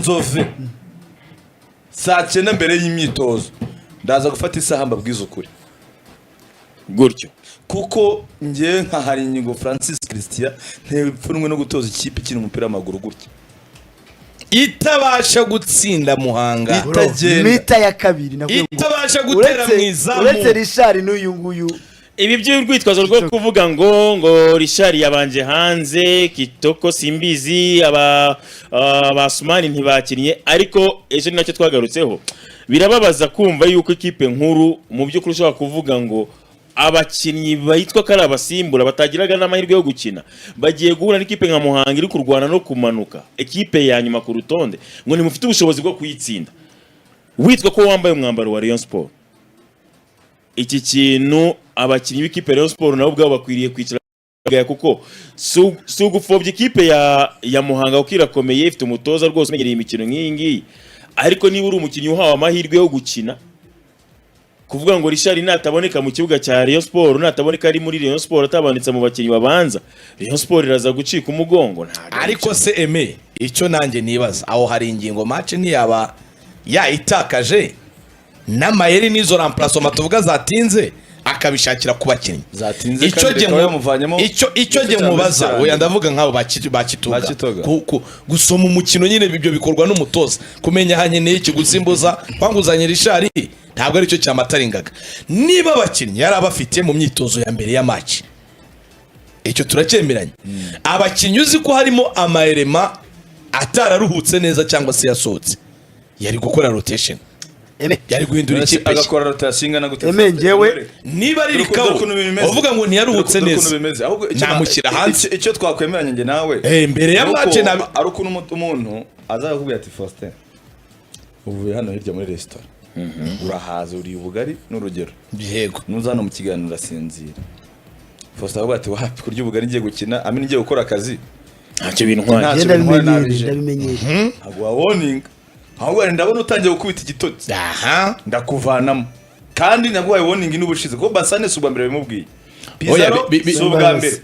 Nzove saa 9 mbere y'imyitozo, ndaza gufata isaha mbabwize ukuri. Gutyo. Kuko njyewe nka Haringingo Francis Christian, ntewe ipfunwe no gutoza ikipe ikina umupira w'amaguru gutya, itabasha gutsinda Muhanga, itagenda. Mi-temps ya kabiri nakubwiye ngo itabasha gutera mu izamu. Uretse Richard n'uyu nguyu. Ibi by'urwitwazo rwo kuvuga ngo Richard yabanje hanze, Kitoko simbizi, aba Sumani ntibakinnye, ariko ejo ni nacyo twagarutseho. Birababaza kumva yuko ikipe nkuru mu by'ukuri ushobora kuvuga ngo abakinnyi bitwa ko ari abasimbura batagiraga n'amahirwe yo gukina bagiye guhura n'ikipe nka Muhanga iri kurwana no kumanuka, ikipe ya nyuma ku rutonde, ngo ntimufite ubushobozi bwo kuyitsinda, witwa ko wambaye umwambaro wa Rayon Sport. Iki kintu abakinnyi b'ikipe ya Rayon Sport nabo ubwabo bakwiriye kwicara bagaya, kuko si ugupfobya ikipe ya Muhanga, kuko irakomeye, ifite umutoza rwose umenyereye imikino nk'iyi ngiyi. Ariko niba uri umukinnyi uhawe amahirwe yo gukina, kuvuga ngo Richard nataboneka mu kibuga cya Rayon Sport, nataboneka ari muri Rayon Sport, atabonetse mu bakinnyi babanza, Rayon Sport iraza gucika umugongo, ntabwo ari. Ariko se eme, icyo nanjye nibaza aho, hari ingingo match ntiyaba yayitakaje n'amayeri n'izo remplacement tuvuga zatinze, akabishakira ku bakinnyi? Zatinze Icyo kandi jye bikaba yamuvanyemo icyo igice jye cya mbere mubaza, kirangiye. oya, ndavuga nk'abo ba Kituga. Ba Kitoga. Gusoma umukino nyine, ibyo bikorwa n'umutoza, kumenya hanyeneye iki, gusimbuza kwanguzanye Richard ntabwo aricyo cyamataringaga. Niba abakinnyi yari abafite mu myitozo ya mbere ya match, icyo turacyemeranya, abakinnyi uzi ko harimo amayerema atararuhutse neza cyangwa se yasohotse, yari gukora rotation, Eme, yari guhindura ikipe ye. Agakora rotation ingana gute? Eme, njyewe- Niba ari Dore Rikawo ukuntu ibintu bimeze. uvuga ngo ntiyaruhutse Dore ukuntu neza, bimeze. Ahubwo namushyira hanze. Icyo twakwemeranya njye nawe Mbere ya ni uko match ari ukuntu umuntu azakubwira ati: "Faustin, uvuye hano hirya muri resitora, urahaza, uriye ubugari n'urugero, nuza hano mu kiganiro urasinzira." Faustin aravuga ati: "Wapi, kurya ubugari ngiye gukina, amini ngiye gukora akazi, Ntacyo bintwaye. Ntacyo Ngenda bintwaye, ndabimenyereye. nabije." Ndabimenyereye. Ntabwo wawoninga, ahubwo ndabona utangiye gukubita igitotsi, ndakuvanamo. Kandi naguhaye warning n'ubushize, kuko Basane si ubwa mbere bimubwiye, Oya, Pizarro si ubwa mbere.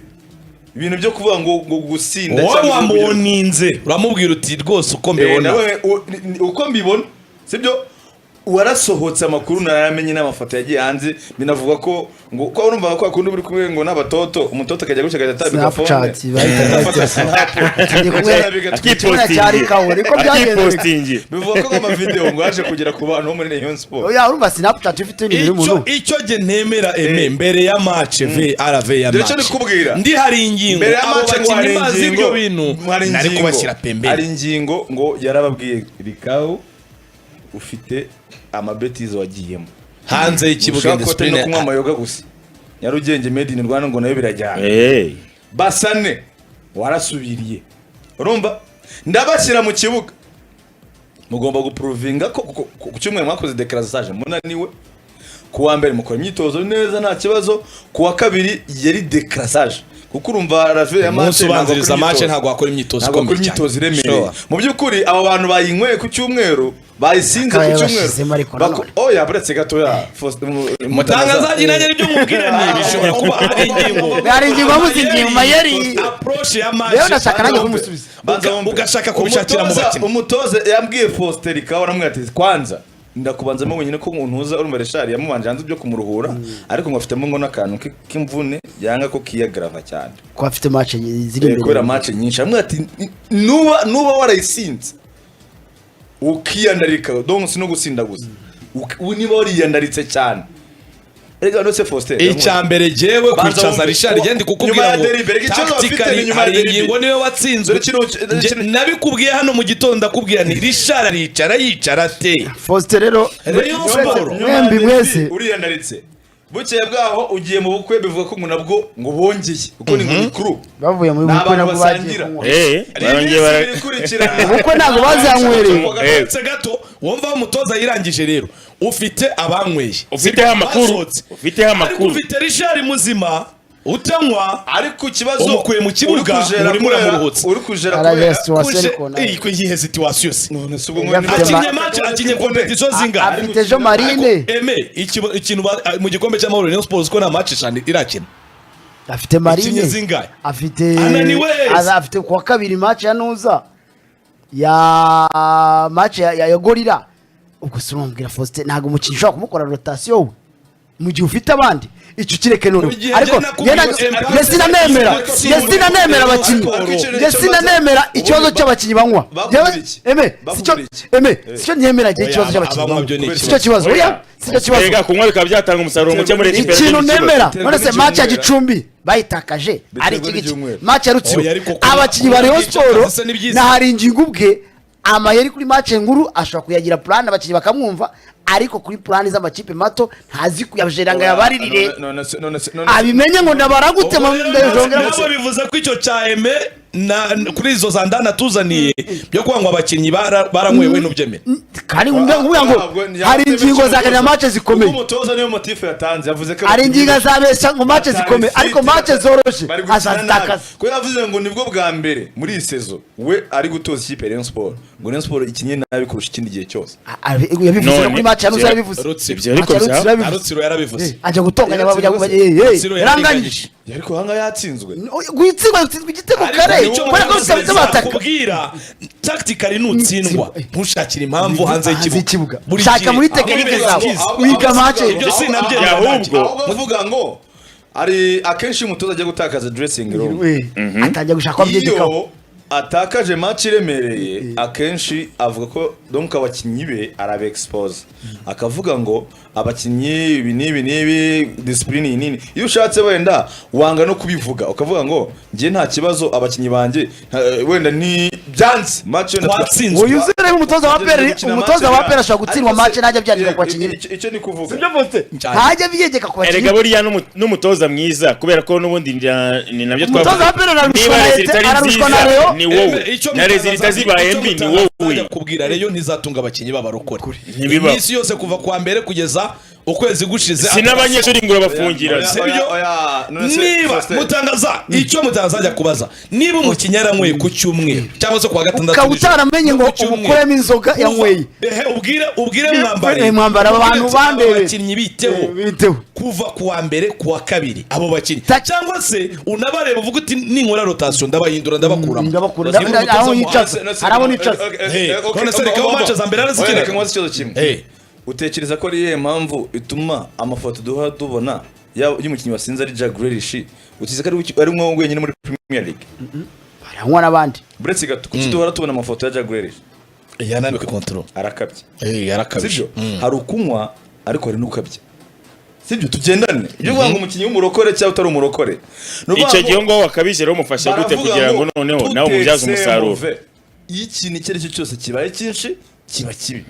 Ibintu byo kuvuga ngo gusinda Wowe cyangwa wamuwoninze, uramubwira uti: "Rwose uko mbibona." Nawe, uko mbibona sibyo. Warasohotse, amakuru naramenye n'amafoto yagiye hanze, binavuga ko ngo ko urumva ko akunda uri kumwe ngo n'abatoto, umutoto akajya gutya agahita atabika phone. Snapchat bahita Afata snap. Tugiye kumwe cyari kawo niko byagenze. Akipostingi. Bivuga ko amavideo ngo yaje kugera ku bantu bo muri Rayon Sport. Oya, urumva Snapchat ifite nimero Icyo y'umuntu. Icyo jye ntemera, eme, mbere ya match VRV ya Dore icyo match ndikubwira. ndi hari ingingo Mbere ya abo match ngo hari bakinnyi bazi ingingo, ibyo bintu, hari nari ingingo. kubashyira Hari pembeni. ingingo ngo yarababwiye: "Rikawu, ufite amabetizo wagiyemo Hanze y'ikibuga, ushaka ko atari no indiscipline. kunywa amayoga gusa, Nyarugenge made in Rwanda ngo nayo birajyana." "Basane, warasubiriye, urumva ndabashyira mu kibuga, mugomba guprovinga ko ku cyumweru mwakoze décrassage munaniwe, ku wa mbere mukora imyitozo neza nta kibazo, ku wa kabiri yari décrassage." Kuko urumva rave ya match Umunsi ubanziriza match ntabwo wakora imyitozo ntabwo ikomeye wakora imyitozo cyane. iremereye. Mu by'ukuri abo bantu bayinyweye ku cyumweru, bayisinze ku Akaba cyumweru, yabashizemo ariko nanone. Oya, buretse gatoya, Faustin, Mutangazaji, nanjye nibyo mubwira, ni bishobora kuba hari ingingo. Hari ingingo yamuzingiye mu mayeri. Approche ya match. Rero ndashaka nanjye kumusubiza. Banza wumve. Ugashaka kubishakira mu bakinnyi. Umutoza yambwiye Faustin Rikawa, aramubwira ati: "Kwanza ndakubanzamo wenyine ko ntuza." Urumva Richard yamubanje hanze byo kumuruhura, ariko ngo afitemo ngo n'akantu k'imvune yanga ko kiyagarava cyane. Ko afite match ziri imbere. Kubera match nyinshi, aramubwira ati: Nuba warayisinze ukiyandarika, donc si no gusinda gusa, niba wariyandaritse cyane." Erega none se Faustin, Icya mbere, jyewe Banza kwicaza wumve. Richard, genda Nyuma kukubwira ya ngo derby, reka ikibazo bafite ni tactically nyuma ya hari derby. ingingo niwe watsinzwe. Dore Nabikubwiye hano mu gitondo, ndakubwira ni Richard aricara, yicara ate? Faustin rero, Rayon Sport. Nyuma ya mwembi derby, mwese. uriyandaritse, bukeye bwaho ugiye mu bukwe, bivuga ko ngo nabwo ngo bongeye kuko ni ngo ni crew. Bavuye muri Ni bukwe abantu nabwo bagiye basangira. kunywa. Barongeye Ikurikirana. Ubukwe ntabwo bazanywereye. Uretse gato wumva aho umutoza yirangije rero, ufite abanyweye, Ufiteho amakuru. basohotse. Ufiteho Ariko amakuru. ufite Richard muzima utanywa, Ariko ikibazo umukuye mu kibuga, uri kujera urimo uramuruhutsa. uri kujera Araje kubera situation Kuje ariko nawe. iyi iyihe situation se? None se ubwo Afite Akinye match, akinye competition zingana? Afite ejo Marine. Eme, ikintu mu gikombe cy'amahoro, Rayon Sports ko nta match eshanu irakina. Afite Marine. Ikinye zingahe? Afite Ananiwe. Afite kuwa kabiri match ya nuza ya Match ya Gorilla, ubwo si urambwira, Faustin, ntabwo umukinnyi ushobora kumukora rotation we mu gihe ufite abandi. Icyo kireke noneho. Mu gihe Ariko njye nakubwiye njye sinanemera, njye sinanemera abakinnyi, njye sinanemera ikibazo cy'abakinnyi banywa. Bakubwira iki? Eme, sicyo. Bakubwira iki? Eme, sicyo ntemera njye, ikibazo Oya, cy'abakinnyi abanywa banywa byo ni sicyo kibazo. Oya, sicyo kibazo. Erega kunywa bikaba byatanga umusaruro muke muri ekipe. Ikintu nemera, Biterwa none se n'icyumweru. match ya Gicumbi bayitakaje ari Biterwa iki ngiki? n'icyumweru. Match ya Rutsiro, Oya, ariko kunywa- abakinnyi ba Rayon kunywa Sport se ni byiza. na Haringingo ubwe, amayeri kuri match nkuru ashobora kuyagira plan, abakinnyi bakamwumva, ariko kuri plan z'amakipe mato ntazi kuyajera ngo yabaririre, None se abimenye ngo ndabaragute mu ndajongera. Nabo bivuze ko icyo cya Eme na kuri izo za ndana tuzaniye byo kuvuga ngo abakinnyi baranyweye, we ntubyemere. Kandi nguvuga ngo hari ingingo zaganira match zikomeye. Kuko umutoza niyo motif yatanze, yavuze ko Hari ingingo azabeshya ngo match zikomeye, ariko match zoroshye bari gukina nabi. azazitakaza. Ko yavuze ngo nibwo bwa mbere muri iyi saison we ari gutoza ikipe ya Rayon Sport, ngo Rayon Sport ikinye nabi kurusha ikindi gihe cyose. Yabivuze no None, kuri match ya Rutsiro, yabivuze. Rutsiro. Ibyo ariko Match ya Rutsiro yabivuze. Rutsiro yarabivuze. Ajya gutonganya Rutsiro yaranganyije. Ariko hanga yatsinzwe. Gutsindwa, gutsindwa igitego kare Icyo kubera ko bisabye bataka. kubwira tactically, nutsindwa ntushakire impamvu hanze Hanze y'ikibuga. Buri Shaka gihe. muri technique Ahubwo zawe. excuse. Wiga match. Ibyo sinabyemera. Ahubwo- Ahubwo avuga ngo ari akenshi iyo umutoza ajya gutakaza dressing room, Atangiye gushaka ko abyegekaho. Iyo atakaje match iremereye, akenshi avuga ko donc abakinnyi be araba expose, akavuga ngo abakinnyi ibi n'ibi n'ibi, discipline iyi nini. Iyo ushatse wenda wanga no kubivuga, ukavuga ngo njye nta kibazo, abakinnyi banjye wenda ni byanze match wenda Twatsinzwe. Uyu uzere umutoza wa Tugeze APR, gukina umutoza match wa APR ashobora gutsindwa Ariko match se- ntajya abyandika ku bakinnyi be. Icyo ni kuvuga. Ntajya abyegeka ku bakinnyi. Erega buriya n'umutoza mwiza, kubera ko n'ubundi ni nabyo Umutoza wa APR ararushwa Niba na résultat ari ararushwa na nziza, Rayon. ni wowe. Icyo Na résultat zibaye icyo mbi, ni Mutangaza wowe. ajya kubwira, Rayon ntizatunga abakinnyi b'abarokore. Ntibibaho. Iminsi yose kuva kuwa mbere kugeza ukwezi gushize. Si n'abanyeshuri ngo urabafungira. Oya, Sibyo? oya, oya, none se, Niba Faustin, mutangaza, icyo mutangaza ajya kubaza, niba umukinnyi yaranyweye ku cyumweru cyangwa se kuwa gatandatu Ukaba nijoro, utaramenye ngo ku cyumweru, umukuremo inzoga yanyweye. Ehe, ubwire Mwambare. Mwambare, aba bantu Ubwire ati, aba bandebe. bakinnyi biteho. Biteho. Kuva ku wa mbere, ku wa kabiri, abo bakinnyi, cyangwa se unabareba uvuga uti ninkora rotation ndabahindura, ndabakuramo. Ndabakura. Niba umutoza Aho yicaza. Hari abo nicaza. Hey, none se reka match za mbere arazikina. Reka nkubaze ikibazo kimwe. Hey. Utekereza ko ari iyihe mpamvu ituma amafoto duhora tubona y'umukinnyi wasinze ari Jack Grealish, utekereza ko ari umwe wenyine muri Premier League? Baranywa n'abandi. Buretse gato, kuki duhora tubona amafoto ya Jack Grealish? Yananiwe control. Arakabye. Eh, yarakabije. Sibyo? Hari ukunywa, ariko hari n'ukabya, sibyo? Tugendane ibyo kuvuga ngo umukinnyi w'umurokore cyangwa utari umurokore. Ni ukuvuga Icyo ngo gihe ngo wakabije rero, umufashe gute baravuga kugira ngo noneho nawe umubyaze tutetse umusaruro? mauvais. Iyo ikintu icyo ari cyo cyose kibaye cyinshi kiba kibi.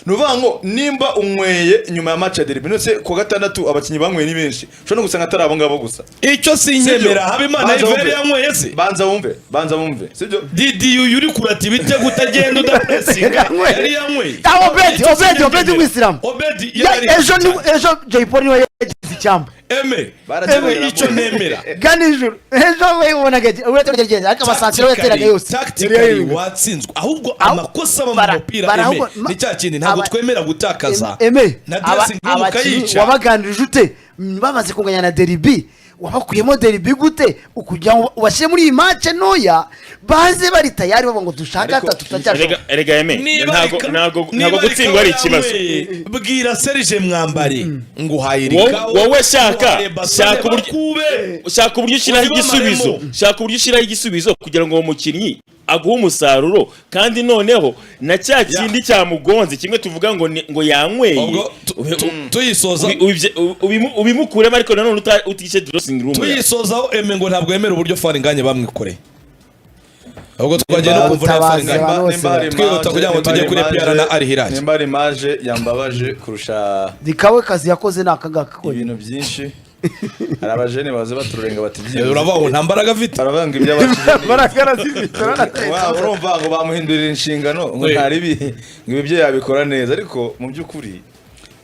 Ni ukuvuga ngo nimba unyweye nyuma ya match ya derby, none se kuwa gatandatu abakinnyi banyweye ni benshi, ushobora no gusanga atari abo ngabo gusa. Icyo sinyemera. Sibyo? Habimana Banza Ivere wumve. yanyweye se? Banza wumve, banza wumve, sibyo? Didi uyu uri kurata ibitego, utagenda, udapresinga, Yanyweye. yari yanyweye? Ah, Obedi, Icyo Obedi, Obedi sinyemera. w'Umuyisilamu. Obedi yari Ejo ejo Jay Polly niwe yagize icyambu. Eme. Baracyari Eme, icyo nemera, Gana ijuru ejo we ubonaga uretse ariko amasansiro yateraga yose. tactically watsinzwe, ahubwo amakosa aba mu mupira, Eme, ni cya kindi ntabwo twemera gutakaza Eme, na dressing room abakinnyi ukayica. wabaganirije ute? Bamaze kunganya na derby, wabakuyemo derby gute ukugira ngo ubashyire muri iyi match ntoya, baze bari tayari bavuga ngo dushaka Ariko- atatu turacyashobora? Erega Eme, Niba ntabwo ntabwo niba ntabwo gutsindwa ari ikibazo. yanyweye, bwira Serge Mwambari ngo uhaye Rikawo, Wowe shaka uhaye Basane, shaka uburyo bakube. shaka uburyo ushyiraho Uzibamaremo. igisubizo, shaka uburyo ushyiraho igisubizo kugira ngo uwo mukinnyi aguhe umusaruro, kandi noneho na cya kindi cyamugonze kimwe tuvuga ngo ngo yanyweye, Ubwo tuyisoza, ubimukuremo, ariko nanone utishe dressing room yawe. Tuyisozaho, Eme ngo ntabwo yemera uburyo Faringanye bamwikoreye, ahubwo twagiye no kumvura ya Ubutabazi Faringanye. abantu bose. Nimba hari Twihuta kugira ngo tujye kuri APR na Al Hilal. Nimba hari image yambabaje kurusha Dikawe kazi yakoze ni akangaka konyine. ibintu byinshi, hari abajene baza baturenga bati Uravuga ngo nta mbaraga afite. Baravuga ngo ibyo abashije Baragaragaza. Urumva ngo bamuhindurira inshingano ngo Oui. ntaribi, ngo ibi byo yabikora neza, ariko mu by'ukuri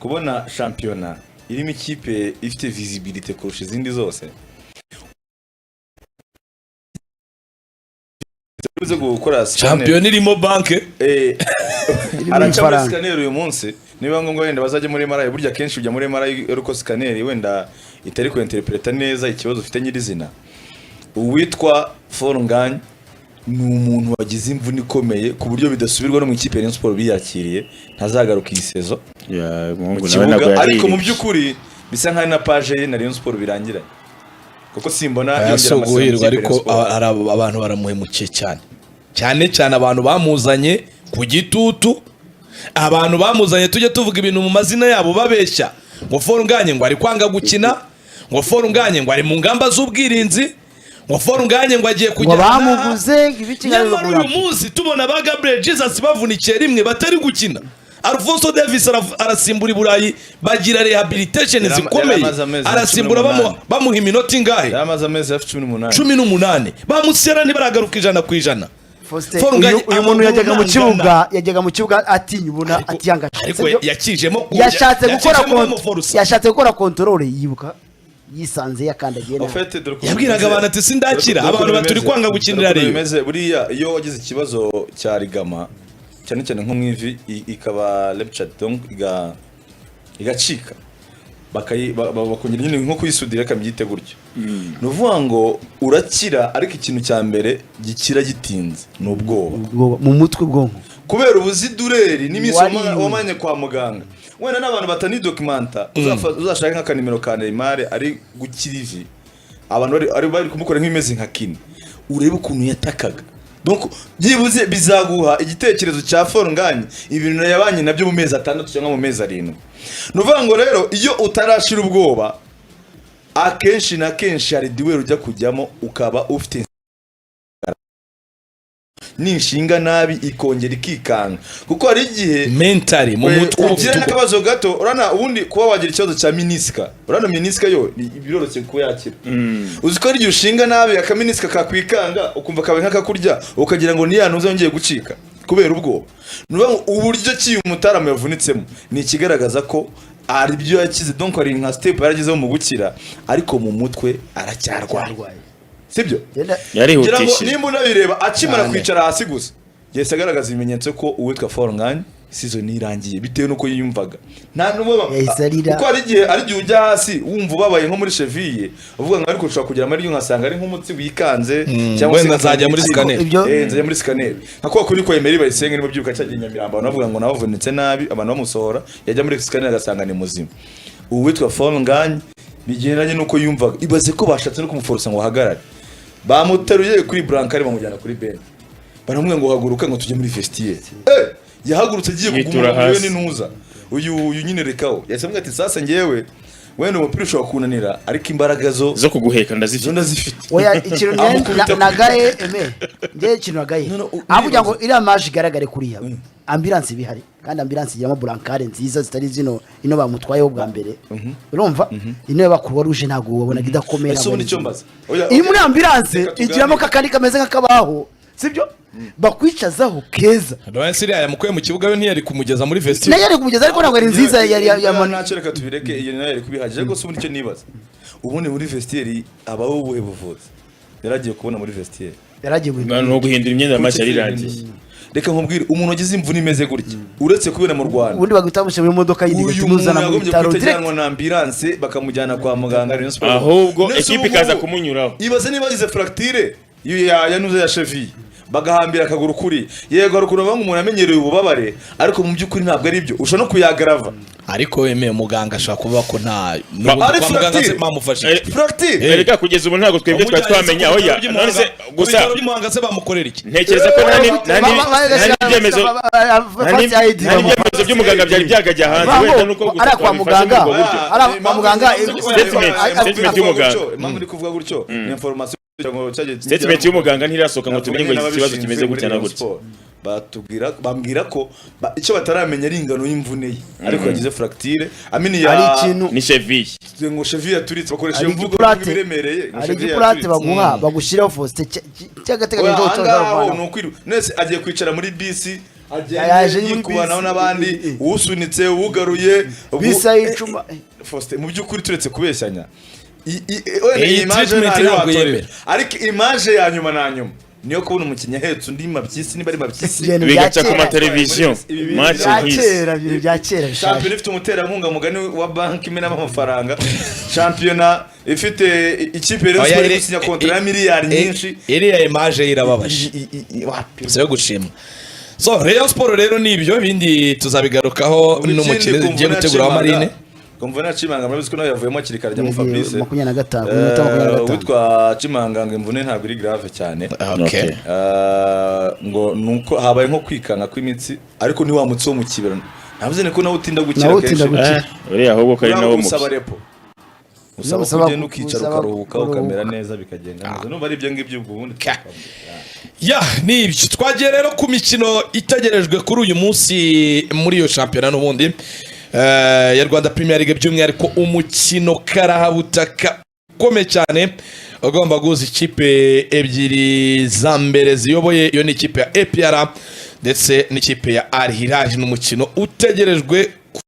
kubona shampiyona irimo ikipe ifite visibility kurusha izindi zose uze gukora scanner. Shampiyona irimo banke. Irimo Araca muri ifaranga. scanner uyu munsi, niba ngombwa wenda bazajya muri MRI. Burya akenshi ujya muri MRI ariko scanner wenda itari kuinterpreta neza ikibazo ufite nyirizina. Uwitwa Forungany Ni umuntu wagize imvune ikomeye ku buryo bidasubirwa, no mu ikipe ya Rayon Sport biyakiriye, ntazagaruka iyi saison Ya, mu umuhungu nawe ntabwo kibuga. Ariko mu yahiriwe. by'ukuri bisa nkaho ari na page ye na Rayon Sport birangiranye, kuko simbona Aya yongera si amasezerano mu uguhirwa, ikipe ya ariko Rayon Sport. hari abantu baramuhemukiye cyane cyane cyane, abantu bamuzanye ku gitutu, abantu bamuzanye, tujye tuvuga ibintu mu mazina yabo, babeshya ngo Fall Ngagne ngo ari kwanga gukina, ngo Fall Ngagne ngo ari mu ngamba z'ubwirinzi, ngo Fall Ngagne ngo agiye Ngo kujya bamuguze ngo ibiki. Nyamara uyu munsi tubona ba Gabriel Jesus bavunikiye rimwe batari gukina, Alphonso Davies arasimbura i Burayi, bagira rehabilitation zikomeye, Yaramaze amezi arasimbura, 18. bamuha iminota ingahe? Yari amaze amezi hafi 18. 18. Bamusera ntibaragaruka 100%. Faustin, Fall Ngagne uyu muntu yajyaga mu amaguru kibuga, ntangana. yajyaga mu kibuga atinya, ubona atiyangaje. Ariko Sibyo? yakijemo Yashatse gukora yakijemo bamuforusa. Yashatse gukora contrôle, yibuka yisanze yakandagiye nabi. Au fait, dore ukuntu Yabwiraga bimeze. abantu ati, "Sindakira." Dore ukuntu Abantu baturi bimeze. kwanga gukinira Dore ukuntu Rayon. bimeze. Buriya iyo wagize ikibazo cya ligament, cyane cyane nko mu ivi, ikaba ruptured, donc igacika, bakongera nyine nko kuyisudira, reka mbyite gutyo, ni ukuvuga ngo urakira, ariko ikintu cya mbere gikira gitinze ni ubwoba. Ubwoba mu mutwe, ubwonko. Kubera ubuzidureri n'iminsi Wariwe. wamanye kwa muganga, wenda n'abantu batanidocumenta, uzashake nk'akanimero ka Neymar ari gukira ivi, abantu bari kumukora nk'imeze nka kiné, urebe ukuntu yatakaga. Donc byibuze bizaguha igitekerezo cya Fall Ngagne, ibintu yabanye nabyo mu mezi 6 cyangwa mu mezi 7. Ni ukuvuga ngo rero iyo utarashira ubwoba, akenshi na kenshi hari duel ujya kujyamo ukaba ufite ninshinga nabi ikongera ikikanga, kuko hari igihe mentally mu mutwe uba ugira ufite ubwoba. n'akabazo gato. Urana ubundi kuba wagira ikibazo cya ménisque, urana ménisque yo biroroshye kuba yakira. Uzi ko hari igihe ushinga nabi akaménisque kakwikanga, ukumva kabaye nk'akakurya, ukagira ngo ni ya ntuza yongeye gucika kubera ubwoba. Ni ukuvuga ngo uburyo ki uyu mutaramu yavunitsemo ni ikigaragaza ko hari ibyo yakize, donc hari nka step yaragezeho mu gukira, ariko mu mutwe aracyarwaye. Arwaye. Sibyo? Genda- Ngira ngo Yarihutishije. nimba unabireba, akimara Cyane. kwicara hasi gusa yahise agaragaza ibimenyetso ko uwitwa Fall Ngagne season irangiye, bitewe n'uko yiyumvaga nta n'ubwo. Yahise arira. Kuko hari igihe ujya hasi wumva ubabaye nko muri cheville, uvuga ngo ariko ushobora kugira amahirwe nkasanga ari nk'umutsi wikanze, cyangwa se Wenda nzajya muri scanner. Nzajya muri scanner, nka kwa kuri kwa Emery Bayisenge, niba byibuka cyagiye Nyamirambo, abantu bavuga ngo nawe avunitse nabi, abantu bamusohora, yajya muri scanner agasanga ni muzima. Uwitwa Fall Ngagne bigendanye n'uko yumvaga, ibaze ko bashatse no kumuforosa ngo ahagarare, bamuteruye kuri brancard bamujyana kuri bench, baramubwira ngo haguruka ngo tujye muri vestiaire. Yahagurutse agiye Yitura kuguma hasi. n'intuza uyu nyine rekaho yahise amubwira ati: "Sasa njyewe wenda umupira ushobora kunanira, ariko imbaraga zo Zo kuguheka zo ndazifite." ndazifite. Oya, ikintu Amukubita nagaye eme, njye ikintu nagaye, No, no, aho kugira ngo nibaza. iriya match igaragare kuriya, ambulance iba ihari, kandi ambulance igiramo brancard nziza zitari zino ino bamutwayeho bwa mbere. Urumva ino y'aba Croix Rouge ntabwo wabonaga idakomeye. Ese Ntabwo ubundi ari icyo nziza. mbaza? Oya, Iri okay. muri ambulance Reka tuganire. igiramo kakandi kameze nk'akabaho, sibyo bakwicazaho keza. Lawrence iriya yamukuye mu kibuga we ntiyari kumugeza muri vestiaire? Nayo yari kumugeza, ariko ntabwo ari nziza yari Ntacyo, reka tubireke, iyo nayo yari kubihagije. Ariko se ubundi icyo nibaza, ubundi muri vestiaire habaho ubuhe buvuzi yari agiye kubona muri vestiaire? Yaragiye guhindura. No guhindura imyenda ya match yari irangiye. Reka nkubwire, umuntu wagize imvune imeze gutya, uretse kubera mu Rwanda, Ubundi bagahita bamushyira mu modoka yindi uyu igahita muntu imuzana mu yagombye bitaro guhita direct. ajyanwa na ambulance, bakamujyana kwa muganga Rayon Sports. Ahubwo Nese ekipe ubu ikaza ngubu, kumunyuraho. ibaze niba yagize fracture ya nuze ya cheville, bagahambira akaguru kuri, yego hari ukuntu bavuga ngo umuntu amenyereye ububabare, ariko mu by'ukuri ntabwo ari byo, ushobora no kuyagrava. Ariko wemeye muganga ashobora kuvuga ko nta n'ubundi Ari kwa muganga se fracture. bamufashe iki? Fracture. Erega kugeza ubu ntabwo twebwe twari twamenya, oya, none se gusa Ku bitaro by'i se bamukorera iki? Ntekereza ko nta n'ibyemezo by'umuganga byari byakajya hanze, wenda nuko gusa Ari kwa twabifashe muganga. muri ubwo buryo. Ari kwa muganga. Statement y'umuganga. Impamvu ndi kuvuga gutyo ni information cyagiye. Statement y'umuganga ntirasohoka ngo tumenye ngo iki kibazo kimeze gutya na gutya. Batubwira, bambwira ko icyo bataramenya ari ingano y'imvune ye, ariko yagize fracture amini ya Hari ikintu Ni cheville. Ngo cheville yaturitse, bakoresha Hari iyo mvugo igipurate ibiremereye ngo hari cheville igipurate yaturitse. baguha, bagushyiraho, Faustin, cy'agateganyo Oya, cyo ahangaha cyo ni ukwiru nese agiye kwicara muri bisi, Yaje agende muri yikubanaho bisi. n'abandi, usunitse ugaruye Bisi ayicuma. Faustin, mu by'ukuri turetse kubeshyanya, wenda Iyi iyi image treatment ntayo ntabwo watorera. yemera. Ariko image ya nyuma na nyuma Niyo kubona umukinnyi ahetse undi mapyisi, niba ari mapyisi. Ibintu bya Bigaca ku kera. mateleviziyo. Ibi bintu Match Bya nk'izi. kera, ibintu bya kera bishaje. Shampiyona ifite umuterankunga, mugani wa banki imenamo amafaranga, shampiyona ifite ikipe rero Oya, Sport iri gusinya kontara ya miliyari nyinshi. Iriya image ye irababaje. Wapi. Si yo gushimwa. So Rayon Sport rero ni ibyo, ibindi tuzabigarukaho n'umukino ugiye gutegura wa Marine. Kumva na Chimanga, murabizi ko nawe yavuyemo hakiri kare, ajyamo Yagiye Fabrice. 25, ku minota 25. Witwa Chimanga ngo imvune ntabwo iri grave cyane. Okay. Ngo nuko habaye nko kwikanga kw'imitsi, ariko ntiwamutse wo mu kibero, navuze ni ko nawe utinda gukira. Nawe utinda kenshi. gukira. Uriya ahubwo ko ari nawo Usaba mubi. repos, usaba Usaba kugenda ukicara, usaba ukaruhuka, kuruhuka. ukamera neza, bikagenda neza. Numva ari ibyo ngibyo, ubwo ubundi Ya, ni ibyo. Twagiye rero ku mikino itegerejwe kuri uyu munsi muri iyo shampiyona n'ubundi ya Rwanda Premier League, by'umwihariko umukino karahabutaka ukomeye cyane ugomba guhuza ikipe ebyiri za mbere ziyoboye. Iyo ni ikipe ya APR ndetse n'ikipe ya Al Hilal. Ni umukino utegerejwe.